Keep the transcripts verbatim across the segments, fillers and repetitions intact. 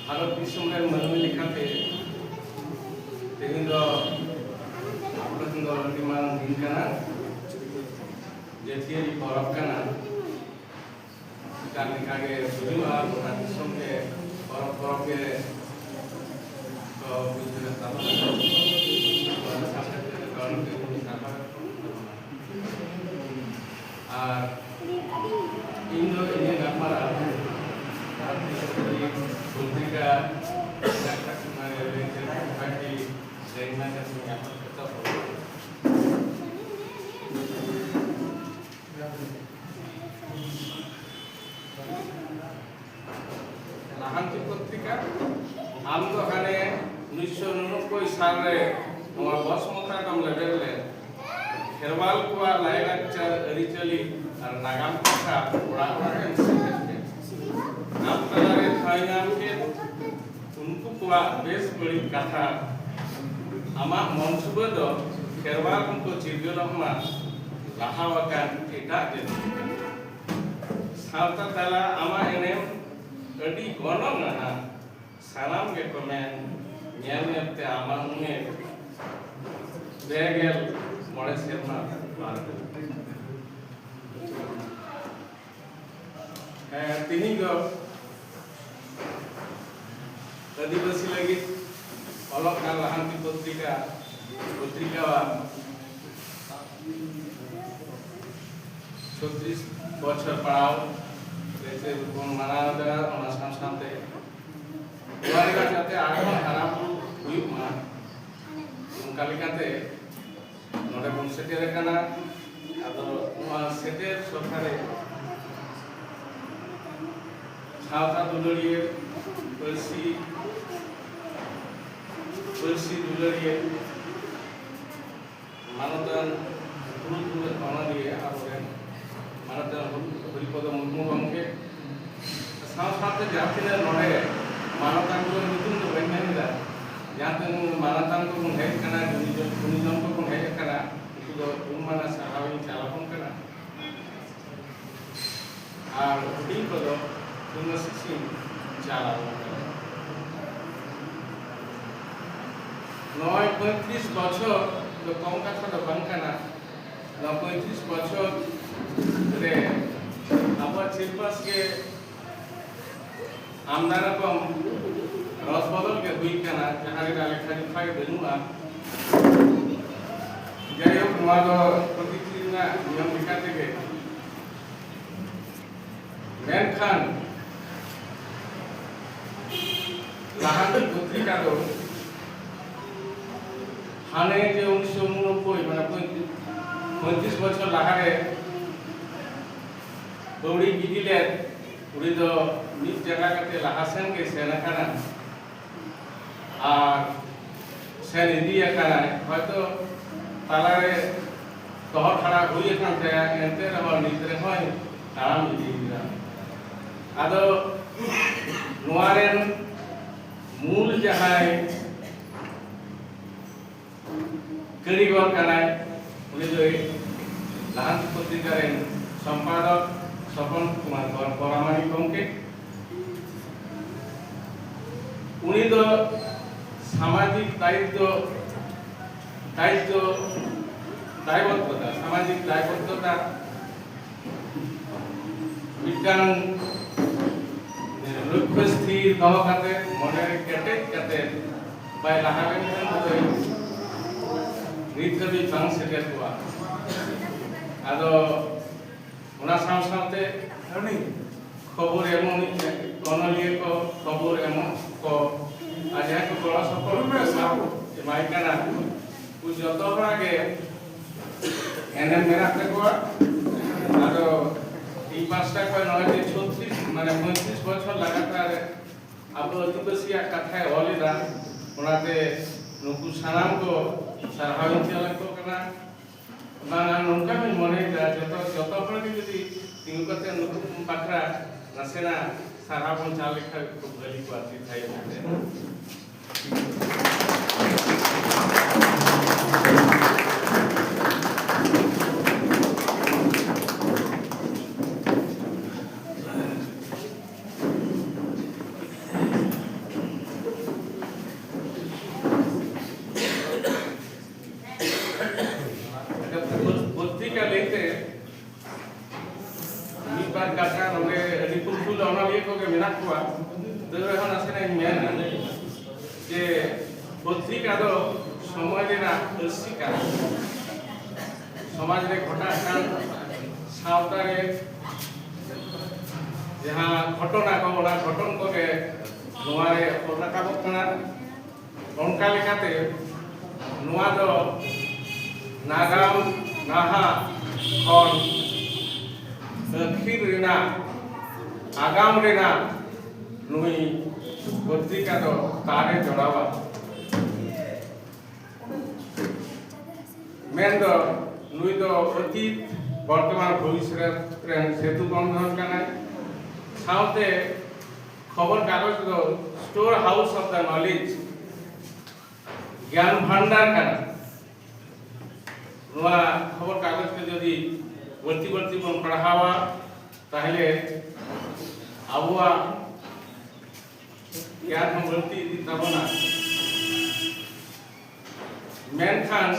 ᱵᱷᱟᱨᱚᱛ ᱫᱤᱥᱚᱢ ᱨᱮᱱ ᱢᱟᱹᱱᱢᱤ ᱞᱮᱠᱟᱛᱮ ᱛᱮᱦᱮᱧ ᱫᱚ ᱟᱵᱚ ᱞᱟᱹᱜᱤᱫ ᱫᱚ ᱟᱹᱰᱤ ᱢᱟᱨᱟᱝ ᱫᱤᱱ ᱠᱟᱱᱟ, ᱡᱟᱹᱛᱤᱭᱟᱹᱨᱤ ᱯᱚᱨᱚᱵᱽ ᱠᱟᱱᱟ᱾ ᱪᱮᱛᱟᱱ ᱞᱮᱠᱟ ᱜᱮ ᱵᱩᱡᱷᱟᱹᱜᱼᱟ, ᱜᱚᱴᱟ ᱫᱤᱥᱚᱢ ᱜᱮ ᱯᱚᱨᱚᱵᱽ ᱯᱚᱨᱚᱵᱽ ᱜᱮ ᱠᱚ ᱵᱩᱡᱷᱟᱹᱣᱮᱫ ᱛᱟᱵᱚᱱᱟ᱾ ᱚᱱᱟ ᱥᱟᱶᱛᱮ ᱠᱟᱹᱣᱰᱤ ᱠᱚ ᱥᱟᱨᱦᱟᱣ ᱮᱫ ᱛᱟᱵᱚᱱᱟ᱾ ᱟᱨ ᱤᱧ ᱫᱚ ᱤᱧᱟᱹᱜ ᱜᱟᱞᱢᱟᱨᱟᱣ ᱯᱚᱛᱨᱤᱠᱟ ᱞᱮᱠᱷᱟ ᱥᱮᱨᱮᱧ ᱢᱟ ᱠᱟᱛᱮ ᱧᱟᱯᱟᱢ ᱠᱟᱛᱮ ᱞᱟᱦᱟᱱᱛᱤ ᱯᱚᱛᱨᱤᱠᱟ, ᱟᱢ ᱫᱚ ᱦᱟᱱᱮ ᱩᱱᱤᱥᱥᱚ ᱱᱚᱵᱵᱳᱭ ᱥᱟᱞ ᱨᱮ ᱱᱚᱣᱟ ᱵᱚᱥᱢᱚᱛᱟ ᱨᱮᱢ ᱞᱮᱵᱮᱫ ᱞᱮᱫ ᱠᱷᱮᱨᱣᱟᱞ ᱠᱚᱣᱟᱜ ᱞᱟᱭᱼᱞᱟᱠᱪᱟᱨ, ᱟᱹᱨᱤᱪᱟᱹᱞᱤ ᱟᱨ ᱱᱟᱜᱟᱢ ᱠᱟᱛᱷᱟ ᱚᱲᱟᱜ ᱚᱲᱟᱜ ᱮᱢ ᱥᱮᱴᱮᱨ ᱠᱮᱫ᱾ ᱟᱢ ᱛᱟᱞᱟᱨᱮ ᱴᱷᱟᱶ ᱧᱟᱢ ᱠᱮᱫ ᱩᱱᱠᱩ ᱠᱚᱣᱟᱜ ᱵᱮᱥ ᱵᱟᱹᱲᱤᱡ ᱠᱟᱛᱷᱟ᱾ ᱟᱢᱟᱜ ᱢᱚᱱᱥᱩᱵᱟᱹ ᱫᱚ ᱠᱷᱮᱨᱣᱟᱞ ᱠᱚᱠᱚ ᱪᱤᱨᱜᱟᱹᱞᱚᱜ ᱢᱟ ᱞᱟᱦᱟ ᱟᱠᱟᱱ ᱮᱴᱟᱜ ᱡᱟᱹᱛᱤ ᱞᱮᱠᱟ᱾ ᱥᱟᱶᱛᱟ ᱛᱟᱞᱟ ᱟᱢᱟᱜ ᱮᱱᱮᱢ ᱟᱹᱰᱤ ᱜᱚᱱᱚᱝ ᱟᱱᱟᱜ᱾ ᱥᱟᱱᱟᱢ ᱜᱮᱠᱚ ᱢᱮᱱ, ᱧᱮᱞ ᱧᱮᱞ ᱛᱮ ᱟᱢᱟᱜ ᱩᱢᱮᱨ ᱯᱮ ᱜᱮᱞ ᱢᱚᱬᱮ ᱥᱮᱨᱢᱟ ᱯᱟᱨᱚᱢ ᱮᱱᱟ᱾ ᱦᱮᱸ, ᱛᱤᱦᱤᱧ ᱫᱚ ᱟᱹᱫᱤᱵᱟᱹᱥᱤ ᱞᱟᱹᱜᱤᱫ ᱚᱞᱚᱜ ᱠᱟᱱ ᱞᱟᱦᱟᱱᱛᱤ ᱯᱚᱛᱨᱤᱠᱟ, ᱯᱚᱛᱨᱤᱠᱟᱣᱟᱜ ᱪᱷᱚᱛᱨᱤᱥ ᱵᱚᱪᱷᱚᱨ ᱯᱟᱲᱟᱣ ᱨᱮ ᱵᱚᱱ ᱢᱟᱱᱟᱣ ᱮᱫᱟ᱾ ᱚᱱᱟ ᱥᱟᱶ ᱥᱟᱶᱛᱮ ᱱᱚᱣᱟ ᱨᱮᱱᱟᱜ ᱡᱟᱛᱮ ᱟᱨᱦᱚᱸ ᱦᱟᱨᱟ ᱵᱩᱨᱩ ᱦᱩᱭᱩᱜ ᱢᱟ, ᱚᱱᱠᱟ ᱞᱮᱠᱟᱛᱮ ᱱᱚᱰᱮ ᱵᱚᱱ ᱥᱮᱴᱮᱨ ᱟᱠᱟᱱᱟ᱾ ᱟᱫᱚ ᱱᱚᱣᱟ ᱥᱮᱴᱮᱨ ᱥᱚᱵᱷᱟ ᱨᱮ ᱥᱟᱶᱛᱟ ᱫᱩᱞᱟᱹᱲᱤᱭᱟᱹ, ᱯᱟᱹᱨᱥᱤ, ᱯᱟᱹᱨᱥᱤ ᱫᱩᱞᱟᱹᱲᱤᱭᱟᱹ, ᱢᱟᱱᱚᱛᱟᱱ ᱦᱩᱞ ᱫᱩᱞᱟᱹᱲ ᱚᱱᱚᱞᱤᱭᱟᱹ ᱟᱵᱚᱨᱮᱱ ᱢᱟᱱᱚᱛᱟᱱ ᱦᱚᱨᱤᱯᱚᱫᱚ ᱢᱩᱨᱢᱩ ᱜᱚᱢᱠᱮ, ᱥᱟᱶ ᱥᱟᱶᱛᱮ ᱡᱟᱦᱟᱸ ᱛᱤᱱᱟᱹᱜ ᱱᱚᱰᱮ ᱢᱟᱱᱚᱛᱟᱱ ᱠᱚ ᱧᱩᱛᱩᱢ ᱫᱚ ᱵᱟᱹᱧ ᱢᱮᱱ ᱮᱫᱟ, ᱡᱟᱦᱟᱸ ᱛᱤᱱᱟᱹᱜ ᱢᱟᱱᱚᱛᱟᱱ ᱠᱚᱵᱚᱱ ᱦᱮᱡ ᱟᱠᱟᱱᱟ, ᱜᱩᱱᱤ ᱡᱚᱱ, ᱜᱩᱱᱤ ᱡᱚᱱ ᱠᱚᱵᱚᱱ ᱦᱮᱡ ᱟᱠᱟᱱᱟ, ᱩᱱᱠᱩ ᱫᱚ ᱩᱢ ᱢᱟᱱᱟ ᱥᱟᱨᱦᱟᱣ ᱤᱧ ᱪᱟᱞ ᱟᱵᱚᱱ ᱠᱟᱱᱟ᱾ ᱟᱨ ᱦᱩᱰᱤᱧ ᱠᱚᱫᱚ ᱛᱩᱢᱟᱹ ᱥᱤᱥᱤᱧ ᱪᱟᱞ ᱟᱵᱚᱱ ᱠᱟᱱᱟ᱾ ᱱᱚᱜᱼᱚᱭ ᱯᱚᱸᱭᱛᱨᱤᱥ ᱵᱚᱪᱷᱚᱨ ᱫᱚ ᱠᱚᱢ ᱠᱟᱛᱷᱟ ᱫᱚ ᱵᱟᱝ ᱠᱟᱱᱟ᱾ ᱱᱚᱣᱟ ᱯᱚᱸᱭᱛᱨᱤᱥ ᱵᱚᱪᱷᱚᱨ ᱨᱮ ᱟᱵᱚᱣᱟᱜ ᱪᱟᱹᱨᱯᱟᱥ ᱜᱮ ᱟᱢᱫᱟ ᱨᱚᱠᱚᱢ ᱨᱚᱫ ᱵᱚᱫᱚᱞ ᱜᱮ ᱦᱩᱭ ᱠᱟᱱᱟ, ᱡᱟᱦᱟᱸ ᱨᱮᱱᱟᱜ ᱞᱮᱠᱷᱟ ᱡᱚᱠᱷᱟ ᱜᱮ ᱵᱟᱹᱱᱩᱜᱼᱟ᱾ ᱡᱟᱭᱦᱳᱠ, ᱱᱚᱣᱟ ᱫᱚ ᱯᱨᱚᱠᱨᱤᱛᱤ ᱨᱮᱱᱟᱜ ᱱᱤᱭᱚᱢ ᱞᱮᱠᱟ ᱛᱮᱜᱮ᱾ ᱢᱮᱱᱠᱷᱟᱱ ᱞᱟᱦᱟᱱᱛᱤ ᱯᱚᱛᱨᱤᱠᱟ ᱫᱚ ᱦᱟᱱᱮ ᱡᱮ ᱩᱱᱤᱥᱥᱚ ᱩᱱᱱᱚᱵᱵᱳᱭ, ᱢᱟᱱᱮ ᱯᱚᱸᱭᱛᱨᱤᱥ ᱵᱚᱪᱷᱚᱨ ᱞᱟᱦᱟᱨᱮ ᱵᱟᱹᱣᱲᱤ ᱜᱤᱰᱤ ᱞᱮᱫ, ᱩᱱᱤ ᱫᱚ ᱢᱤᱫ ᱡᱟᱭᱜᱟ ᱠᱟᱛᱮ ᱞᱟᱦᱟ ᱥᱮᱱ ᱜᱮ ᱥᱮᱱ ᱟᱠᱟᱱᱟ ᱟᱨ ᱥᱮᱱ ᱤᱫᱤ ᱟᱠᱟᱱᱟᱭ᱾ ᱦᱚᱭᱛᱚ ᱛᱟᱞᱟᱨᱮ ᱛᱚᱦᱚᱫ ᱦᱟᱲᱟ ᱦᱩᱭ ᱟᱠᱟᱱ ᱛᱟᱭᱟ, ᱮᱱᱛᱮ ᱨᱮᱦᱚᱸ ᱱᱤᱛ ᱨᱮᱦᱚᱸᱭ ᱛᱟᱲᱟᱢ ᱤᱫᱤᱭᱮᱫᱟ᱾ ᱟᱫᱚ ᱱᱚᱣᱟ ᱨᱮᱱ ᱢᱩᱞ ᱡᱟᱦᱟᱸᱭ ᱠᱟᱹᱨᱤᱜᱚᱨ ᱠᱟᱱᱟᱭ, ᱩᱱᱤ ᱫᱚᱭ ᱞᱟᱦᱟᱱᱛᱤ ᱯᱚᱛᱨᱤᱠᱟ ᱨᱮᱱ ᱥᱚᱢᱯᱟᱫᱚᱠ ᱥᱚᱯᱚᱱ ᱠᱩᱢᱟᱨ ᱯᱚᱨᱟᱢᱟᱱᱤᱠ ᱜᱚᱢᱠᱮ᱾ ᱩᱱᱤ ᱫᱚ ᱥᱟᱢᱟᱡᱤᱠ ᱫᱟᱭᱤᱛᱛᱚ, ᱫᱟᱭᱤᱛᱛᱚ, ᱫᱟᱭᱵᱚᱫᱽᱫᱷᱚᱛᱟ, ᱥᱟᱢᱟᱡᱤᱠ ᱫᱟᱭᱵᱚᱫᱽᱫᱷᱚᱛᱟ ᱢᱤᱫᱴᱟᱝ ᱞᱚᱠᱠᱷᱚ ᱥᱛᱷᱤᱨ ᱫᱚᱦᱚ ᱠᱟᱛᱮ, ᱢᱚᱱᱮ ᱨᱮ ᱠᱮᱴᱮᱡ ᱠᱟᱛᱮ ᱵᱟᱭ ᱞᱟᱦᱟ ᱞᱮᱱᱠᱷᱟᱱ ᱫᱚ ᱱᱤᱛ ᱫᱷᱟᱹᱵᱤᱡ ᱵᱟᱝ ᱥᱮᱴᱮᱨ ᱠᱚᱜᱼᱟ᱾ ᱟᱫᱚ ᱚᱱᱟ ᱥᱟᱶ ᱥᱟᱶᱛᱮ ᱩᱱᱤ ᱠᱷᱚᱵᱚᱨ ᱮᱢᱚᱜ, ᱚᱱᱚᱞᱤᱭᱟᱹ ᱠᱚ ᱠᱷᱚᱵᱚᱨ ᱮᱢᱚᱜ ᱠᱚ ᱟᱨ ᱡᱟᱦᱟᱸᱭ ᱠᱚ ᱜᱚᱲᱚ ᱥᱚᱯᱚᱦᱚᱫ ᱮᱢᱟᱭ ᱠᱟᱱᱟ, ᱩᱱᱠᱩ ᱡᱚᱛᱚ ᱦᱚᱲᱟᱜ ᱜᱮ ᱮᱱᱮᱢ ᱢᱮᱱᱟᱜ ᱛᱟᱠᱚᱣᱟ᱾ ᱟᱫᱚ ᱤᱧ ᱯᱟᱥᱴᱟ ᱠᱷᱚᱱ ᱱᱚᱜᱼᱚᱭ ᱡᱮ ᱪᱷᱚᱛᱨᱤᱥ, ᱢᱟᱱᱮ ᱯᱚᱸᱭᱛᱨᱤᱥ ᱵᱚᱪᱷᱚᱨ ᱞᱟᱜᱟᱛᱟᱨ ᱟᱵᱚ ᱟᱹᱫᱤᱵᱟᱹᱥᱤᱭᱟᱜ ᱠᱟᱛᱷᱟᱭ ᱚᱞ ᱮᱫᱟ, ᱚᱱᱟᱛᱮ ᱱᱩᱠᱩ ᱥᱟᱱᱟᱢ ᱠᱚ ᱥᱟᱨᱦᱟᱣ ᱤᱧ ᱪᱟᱞ ᱟᱠᱚ ᱠᱟᱱᱟ᱾ ᱵᱟᱝ, ᱟᱨ ᱱᱚᱝᱠᱟ ᱦᱚᱸᱧ ᱢᱚᱱᱮᱭᱮᱫᱟ, ᱡᱚᱛᱚ, ᱡᱚᱛᱚ ᱦᱚᱲ ᱜᱮ ᱡᱩᱫᱤ ᱛᱤᱸᱜᱩ ᱠᱟᱛᱮ ᱱᱩᱠᱩ ᱵᱟᱠᱷᱨᱟ ᱱᱟᱥᱮᱱᱟᱜ ᱥᱟᱨᱦᱟᱣ ᱵᱚᱱ ᱪᱟᱞ ᱞᱮᱠᱷᱟᱱ ᱠᱷᱩᱵ ᱵᱷᱟᱹᱞᱤ ᱠᱚᱜᱼᱟ, ᱪᱮᱫ ᱛᱟᱭᱚᱢ ᱛᱮ᱾ ᱛᱟᱹᱣ ᱨᱮᱦᱚᱸ ᱱᱟᱥᱮᱱᱟᱜ ᱤᱧ ᱢᱮᱱᱟ ᱡᱮ ᱯᱚᱛᱨᱤᱠᱟ ᱫᱚ ᱥᱚᱢᱚᱭ ᱨᱮᱱᱟᱜ ᱟᱹᱨᱥᱤ ᱠᱟᱱᱟ᱾ ᱥᱚᱢᱟᱡᱽ ᱨᱮ ᱜᱷᱚᱴᱟᱜ ᱠᱟᱱ ᱥᱟᱶᱛᱟ ᱨᱮ ᱡᱟᱦᱟᱸ ᱜᱷᱚᱴᱚᱱᱟ ᱠᱚ, ᱚᱱᱟ ᱜᱷᱚᱴᱚᱱ ᱠᱚᱜᱮ ᱱᱚᱣᱟ ᱨᱮ ᱚᱞ ᱨᱟᱠᱟᱵᱚᱜ ᱠᱟᱱᱟ᱾ ᱚᱱᱠᱟ ᱞᱮᱠᱟᱛᱮ ᱱᱚᱣᱟ ᱫᱚ ᱱᱟᱜᱟᱢ ᱱᱟᱦᱟᱜ ᱠᱷᱚᱱ ᱟᱹᱠᱷᱤᱨ ᱨᱮᱱᱟᱜ ᱟᱜᱟᱢ ᱨᱮᱱᱟᱜ ᱱᱩᱭ ᱯᱚᱛᱨᱤᱠᱟ ᱫᱚ ᱛᱟᱨᱮ ᱡᱚᱲᱟᱣᱟ᱾ ᱢᱮᱱᱫᱚ ᱱᱩᱭ ᱫᱚ ᱚᱛᱤᱛ, ᱵᱚᱨᱛᱚᱢᱟᱱ, ᱵᱷᱚᱵᱤᱥᱥᱚᱛ ᱨᱮᱱ ᱥᱮᱛᱩ ᱵᱚᱱᱫᱷᱚᱱ ᱠᱟᱱᱟᱭ᱾ ᱥᱟᱶᱛᱮ ᱠᱷᱚᱵᱚᱨ ᱠᱟᱜᱚᱡᱽ ᱫᱚ store house of the knowledge, ᱜᱮᱭᱟᱱ ᱵᱷᱟᱱᱰᱟᱨ ᱠᱟᱱᱟ᱾ ᱱᱚᱣᱟ ᱠᱷᱚᱵᱚᱨ ᱠᱟᱜᱚᱡᱽ ᱠᱚ ᱡᱩᱫᱤ ᱵᱟᱹᱲᱛᱤ ᱵᱟᱹᱲᱛᱤ ᱵᱚᱱ ᱯᱟᱲᱦᱟᱣᱟ, ᱛᱟᱦᱞᱮ ᱟᱵᱚᱣᱟᱜ ᱜᱮᱭᱟᱱ ᱦᱚᱸ ᱵᱟᱹᱲᱛᱤ ᱤᱫᱤᱜ ᱛᱟᱵᱚᱱᱟ᱾ ᱢᱮᱱᱠᱷᱟᱱ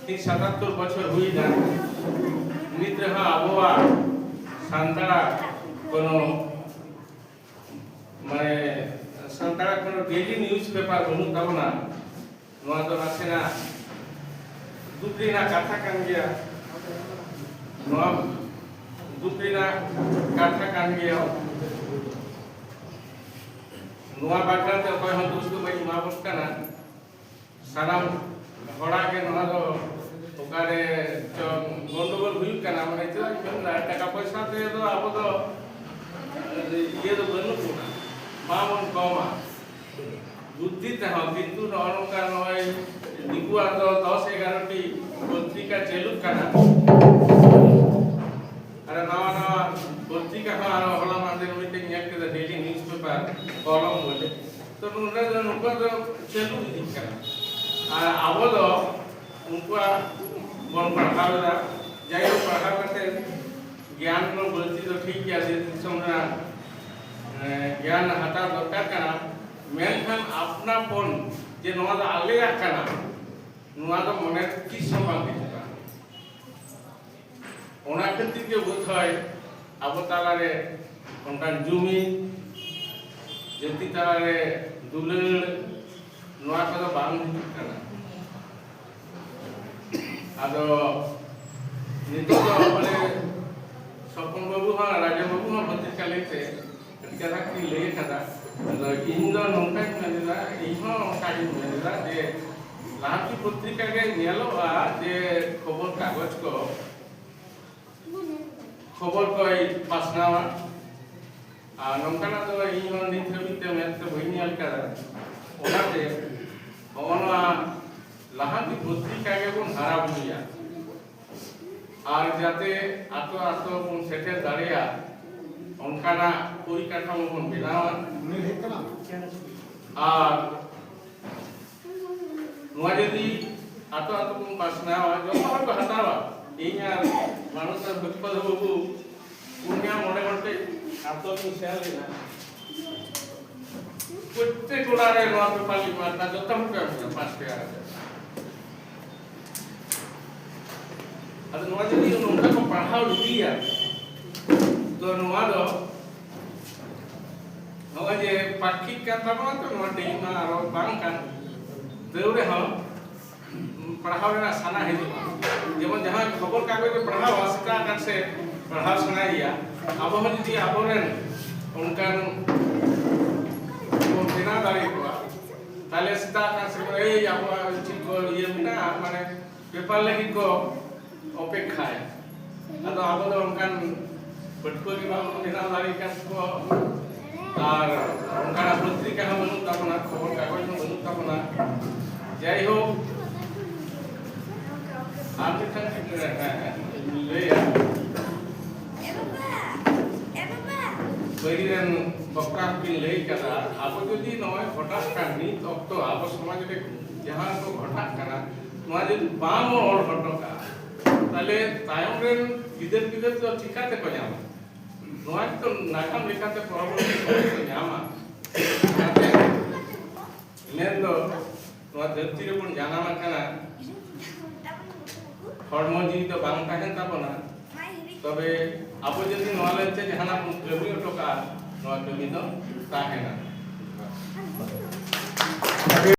ᱛᱤᱦᱤᱧ ᱥᱟᱛᱟᱛᱛᱳᱨ ᱵᱚᱪᱷᱚᱨ ᱦᱩᱭᱱᱟ, ᱱᱤᱛ ᱨᱮᱦᱚᱸ ᱟᱵᱚᱣᱟᱜ ᱥᱟᱱᱛᱟᱲᱟᱜ ᱠᱳᱱᱳ, ᱢᱟᱱᱮ, ᱥᱟᱱᱛᱟᱲᱟᱜ ᱠᱳᱱᱳ daily newspaper ᱵᱟᱹᱱᱩᱜ ᱛᱟᱵᱚᱱᱟ᱾ ᱱᱚᱣᱟ ᱫᱚ ᱱᱟᱥᱮᱱᱟᱜ ᱫᱩᱠ ᱨᱮᱱᱟᱜ ᱠᱟᱛᱷᱟ ᱠᱟᱱ ᱜᱮᱭᱟ᱾ ᱱᱚᱣᱟ ᱫᱩᱠ ᱨᱮᱱᱟᱜ ᱠᱟᱛᱷᱟ ᱠᱟᱱ ᱜᱮᱭᱟ᱾ ᱱᱚᱣᱟ ᱵᱟᱠᱷᱨᱟ ᱛᱮ ᱚᱠᱚᱭ ᱦᱚᱸ ᱫᱳᱥ ᱫᱚ ᱵᱟᱹᱧ ᱮᱢᱟ ᱵᱚᱱ ᱠᱟᱱᱟ᱾ ᱥᱟᱱᱟᱢ ᱦᱚᱲᱟᱜ ᱜᱮ ᱱᱚᱣᱟ ᱫᱚ ᱚᱠᱟᱨᱮ ᱪᱚᱝ ᱜᱚᱱᱰᱚᱜᱳᱞ ᱦᱩᱭᱩᱜ ᱠᱟᱱᱟ, ᱢᱟᱱᱮ ᱪᱮᱫᱟᱜ ᱤᱧ ᱢᱮᱱᱫᱟ, ᱴᱟᱠᱟ ᱯᱚᱭᱥᱟ ᱛᱮ ᱫᱚ ᱟᱵᱚ ᱫᱚ ᱤᱭᱟᱹ ᱫᱚ ᱵᱟᱹᱱᱩᱜ ᱵᱚᱱᱟ, ᱵᱟᱵᱚᱱ ᱠᱚᱢᱟ ᱵᱩᱫᱽᱫᱷᱤ ᱛᱮᱦᱚᱸ, ᱠᱤᱱᱛᱩ ᱱᱚᱜᱼᱚ ᱱᱚᱝᱠᱟ ᱱᱚᱜᱼᱚᱭ ᱫᱤᱠᱩᱣᱟᱜ ᱫᱚ ᱫᱚᱥ ᱮᱜᱟᱨᱚ ᱴᱤ ᱯᱚᱛᱨᱤᱠᱟ ᱪᱟᱹᱞᱩᱜ ᱠᱟᱱᱟ᱾ ᱟᱨ ᱱᱟᱣᱟ ᱱᱟᱣᱟ ᱯᱚᱛᱨᱤᱠᱟ ᱦᱚᱸ ᱟᱨᱚ ᱦᱚᱞᱟ ᱢᱟᱦᱫᱮᱨ ᱢᱤᱫᱴᱮᱱ ᱧᱮᱞ ᱠᱮᱫᱟ, daily newspaper column ᱵᱚᱞᱮ᱾ ᱛᱚ ᱱᱚᱰᱮ ᱫᱚ ᱱᱩᱠᱩᱣᱟᱜ ᱫᱚ ᱪᱟᱹᱞᱩ ᱤᱫᱤᱜ ᱠᱟᱱᱟ᱾ ᱟᱨ ᱟᱵᱚ ᱫᱚ ᱩᱱᱠᱩᱣᱟᱜ ᱵᱚᱱ ᱯᱟᱲᱦᱟᱣ ᱮᱫᱟ᱾ ᱡᱟᱭᱦᱳᱠ, ᱯᱟᱲᱦᱟᱣ ᱠᱟᱛᱮ ᱜᱮᱭᱟᱱ ᱫᱚ ᱵᱟᱹᱲᱛᱤ ᱫᱚ ᱴᱷᱤᱠ ᱜᱮᱭᱟ, ᱫᱮᱥ ᱫᱤᱥᱚᱢ ᱨᱮᱱᱟᱜ, ᱮ, ᱜᱮᱭᱟᱱ ᱦᱟᱛᱟᱣ ᱫᱚᱨᱠᱟᱨ ᱠᱟᱱᱟ᱾ ᱢᱮᱱᱠᱷᱟᱱ ᱟᱯᱱᱟᱯᱚᱱ ᱡᱮ ᱱᱚᱣᱟ ᱫᱚ ᱟᱞᱮᱭᱟᱜ ᱠᱟᱱᱟ, ᱱᱚᱣᱟ ᱫᱚ ᱢᱚᱱᱮ ᱛᱤᱥ ᱦᱚᱸ ᱵᱟᱝ ᱦᱤᱡᱩᱜᱼᱟ᱾ ᱚᱱᱟ ᱠᱷᱟᱹᱛᱤᱨ ᱜᱮ ᱵᱳᱫᱷᱚᱭ ᱟᱵᱚ ᱛᱟᱞᱟᱨᱮ ᱚᱱᱠᱟᱱ ᱡᱩᱢᱤᱫ, ᱡᱟᱹᱛᱤ ᱛᱟᱞᱟᱨᱮ ᱫᱩᱞᱟᱹᱲ, ᱱᱚᱣᱟ ᱠᱚᱫᱚ ᱵᱟᱝ ᱦᱤᱡᱩᱜ ᱠᱟᱱᱟ᱾ ᱟᱫᱚ ᱱᱤᱛᱚᱜ ᱫᱚ ᱢᱟᱱᱮ ᱥᱚᱯᱚᱱ ᱵᱟᱹᱵᱩ ᱦᱚᱸ ᱨᱟᱡᱟ ᱵᱟᱹᱵᱩ ᱦᱚᱸ ᱵᱷᱚᱛᱨᱤᱠᱟ ᱞᱟᱹᱭᱛᱮ ᱟᱹᱰᱤ ᱠᱟᱛᱷᱟ ᱠᱤᱱ ᱞᱟᱹᱭ ᱟᱠᱟᱫᱟ᱾ ᱟᱫᱚ ᱤᱧ ᱫᱚ ᱱᱚᱝᱠᱟᱧ ᱢᱮᱱᱮᱫᱟ, ᱤᱧ ᱦᱚᱸ ᱚᱱᱠᱟᱜᱤᱧ ᱢᱮᱱᱮᱫᱟ ᱡᱮ ᱞᱟᱦᱟᱱᱛᱤ ᱯᱚᱛᱨᱤᱠᱟ ᱜᱮ ᱧᱮᱞᱚᱜᱼᱟ ᱡᱮ ᱠᱷᱚᱵᱚᱨ ᱠᱟᱜᱚᱡᱽ ᱠᱚ ᱠᱷᱚᱵᱚᱨ ᱠᱚᱭ ᱯᱟᱥᱱᱟᱣᱟ᱾ ᱟᱨ ᱱᱚᱝᱠᱟᱱᱟᱜ ᱫᱚ ᱤᱧ ᱦᱚᱸ ᱱᱤᱛ ᱦᱟᱹᱵᱤᱡ ᱛᱮ ᱢᱮᱫ ᱛᱮ ᱵᱟᱹᱧ ᱧᱮᱞ ᱠᱟᱫᱟ᱾ ᱚᱱᱟᱛᱮ ᱦᱚᱸᱜᱼᱚ ᱱᱚᱣᱟ ᱞᱟᱦᱟᱱᱛᱤ ᱯᱚᱛᱨᱤᱠᱟ ᱜᱮᱵᱚᱱ ᱦᱟᱨᱟ ᱵᱩᱨᱩᱭᱟ᱾ ᱟᱨ ᱡᱟᱛᱮ ᱟᱛᱳ ᱟᱛᱳ ᱵᱚᱱ ᱥᱮᱴᱮᱨ ᱫᱟᱲᱮᱭᱟᱜ, ᱚᱱᱠᱟᱱᱟᱜ ᱯᱚᱨᱤᱠᱟᱴᱷᱟᱢᱳ ᱵᱚᱱ ᱵᱮᱱᱟᱣᱟ᱾ ᱟᱨ ᱱᱚᱣᱟ ᱡᱩᱫᱤ ᱟᱛᱳ ᱟᱛᱳ ᱵᱚᱱ ᱯᱟᱥᱱᱟᱣᱟ, ᱡᱚᱛᱚ ᱦᱚᱲ ᱠᱚ ᱦᱟᱛᱟᱣᱟ᱾ ᱤᱧ ᱟᱨ ᱢᱟᱱᱚᱛ ᱟᱨ ᱵᱷᱚᱡᱽᱯᱟᱞ ᱵᱟᱹᱵᱩ ᱯᱩᱱᱭᱟ ᱢᱚᱬᱮ ᱦᱚᱲ ᱛᱮ ᱟᱛᱳ ᱵᱚᱱ ᱥᱮᱱ ᱞᱮᱱᱟ᱾ ᱯᱨᱚᱛᱛᱮᱠ ᱚᱲᱟᱜ ᱨᱮ ᱱᱚᱣᱟ ᱯᱮᱯᱟᱨ ᱞᱤᱧ ᱮᱢᱟ ᱠᱚᱣᱟ, ᱡᱚᱛᱚ ᱦᱚᱲ ᱠᱚ ᱮᱢ ᱠᱮᱫᱟ ᱯᱟᱸᱪ ᱴᱟᱠᱟ ᱠᱟᱛᱮ᱾ ᱟᱫᱚ ᱱᱚᱣᱟ ᱡᱩᱫᱤ ᱱᱚᱝᱠᱟ ᱠᱚ ᱯᱟᱲᱦᱟᱣ ᱤᱫᱤᱭᱟ, ᱛᱚ ᱱᱚᱣᱟ ᱫᱚ ᱱᱚᱜᱼᱚᱭ ᱡᱮ ᱯᱟᱹᱠᱷᱤ ᱠᱟᱱ ᱛᱟᱵᱚᱱᱟ, ᱛᱚ ᱱᱚᱣᱟ ᱴᱟᱭᱤᱢ ᱢᱟ ᱟᱨᱚ ᱵᱟᱝ ᱠᱟᱱ, ᱛᱟᱹᱣ ᱨᱮᱦᱚᱸ ᱯᱟᱲᱦᱟᱣ ᱨᱮᱱᱟᱜ ᱥᱟᱱᱟ ᱦᱤᱡᱩᱜᱼᱟ᱾ ᱡᱮᱢᱚᱱ ᱡᱟᱦᱟᱸᱭ ᱠᱷᱚᱵᱚᱨ ᱠᱟᱜᱚᱡᱽ ᱮ ᱯᱟᱲᱦᱟᱣᱟ, ᱥᱮᱛᱟᱜ ᱟᱠᱟᱱ ᱥᱮ ᱯᱟᱲᱦᱟᱣ ᱥᱟᱱᱟᱭᱮᱭᱟ, ᱟᱵᱚ ᱦᱚᱸ ᱡᱩᱫᱤ ᱟᱵᱚᱨᱮᱱ ᱚᱱᱠᱟᱱ ᱵᱚᱱ ᱵᱮᱱᱟᱣ ᱫᱟᱲᱮ ᱠᱚᱣᱟ, ᱛᱟᱦᱞᱮ ᱥᱮᱛᱟᱜ ᱟᱠᱟᱱ ᱥᱮ, ᱮᱭ ᱟᱵᱚᱣᱟᱜ ᱪᱮᱫ ᱠᱚ ᱤᱭᱟᱹ ᱢᱮᱱᱟᱜᱼᱟ, ᱢᱟᱱᱮ ᱯᱮᱯᱟᱨ ᱞᱟᱹᱜᱤᱫ ᱠᱚ ᱚᱯᱮᱠᱷᱟᱭᱟ᱾ ᱟᱫᱚ ᱟᱵᱚ ᱫᱚ ᱚᱱᱠᱟᱱ ᱯᱟᱹᱴᱷᱩᱣᱟᱹ ᱜᱮ ᱵᱟᱝ ᱵᱚᱱ ᱵᱮᱱᱟᱣ ᱫᱟᱲᱮ ᱟᱠᱟᱫ ᱠᱚᱣᱟ, ᱟᱨ ᱚᱱᱠᱟᱱᱟᱜ ᱯᱚᱛᱨᱤᱠᱟ ᱦᱚᱸ ᱵᱟᱹᱱᱩᱜ ᱛᱟᱵᱚᱱᱟ, ᱠᱷᱚᱵᱚᱨ ᱠᱟᱜᱚᱡᱽ ᱦᱚᱸ ᱵᱟᱹᱱᱩᱜ ᱛᱟᱵᱚᱱᱟ᱾ ᱡᱟᱭᱦᱳᱠ, ᱟᱨ ᱢᱤᱫᱴᱟᱝ ᱦᱮᱸ, ᱦᱮᱸ, ᱞᱟᱹᱭᱟ, ᱯᱟᱹᱦᱤᱞ ᱨᱮᱱ ᱵᱚᱠᱛᱟ ᱠᱤᱱ ᱞᱟᱹᱭ ᱠᱟᱫᱟ, ᱟᱵᱚ ᱡᱩᱫᱤ ᱱᱚᱜᱼᱚᱭ ᱜᱷᱚᱴᱟᱜ ᱠᱟᱱ ᱱᱤᱛ ᱚᱠᱛᱚ ᱟᱵᱚ ᱥᱚᱢᱟᱡᱽ ᱨᱮ ᱡᱟᱦᱟᱸ ᱠᱚ ᱜᱷᱚᱴᱟᱜ ᱠᱟᱱᱟ, ᱱᱚᱣᱟ ᱡᱩᱫᱤ ᱵᱟᱝ ᱚᱞ ᱦᱚᱴᱚ ᱠᱟᱜᱼᱟ, ᱛᱟᱦᱞᱮ ᱛᱟᱭᱚᱢ ᱨᱮᱱ ᱜᱤᱫᱟᱹᱨ ᱯᱤᱫᱟᱹᱨ ᱫᱚ ᱪᱤᱠᱟᱹ ᱛᱮᱠᱚ ᱧᱟᱢᱟ? ᱱᱚᱣᱟ ᱜᱮᱛᱚ ᱱᱟᱜᱟᱢ ᱞᱮᱠᱟᱛᱮ ᱯᱚᱨᱚᱵᱚᱨᱛᱤ ᱥᱚᱢᱚᱭ ᱠᱚ ᱧᱟᱢᱟ᱾ ᱚᱱᱟᱛᱮ ᱢᱮᱱᱫᱚ ᱱᱚᱣᱟ ᱫᱷᱟᱹᱨᱛᱤ ᱨᱮᱵᱚᱱ ᱡᱟᱱᱟᱢ ᱟᱠᱟᱱᱟ, ᱦᱚᱲᱢᱚ ᱡᱤᱣᱤ ᱫᱚ ᱵᱟᱝ ᱛᱟᱦᱮᱱ ᱛᱟᱵᱚᱱᱟ, ᱛᱚᱵᱮ ᱟᱵᱚ ᱡᱩᱫᱤ ᱱᱚᱣᱟ ᱞᱟᱹᱭᱛᱮ ᱡᱟᱦᱟᱱᱟᱜ ᱵᱚᱱ ᱠᱟᱹᱢᱤ ᱦᱚᱴᱚ ᱠᱟᱜᱼᱟ, ᱱᱚᱣᱟ ᱠᱟᱹᱢᱤ ᱫᱚ ᱛᱟᱦᱮᱱᱟ᱾ Vâng.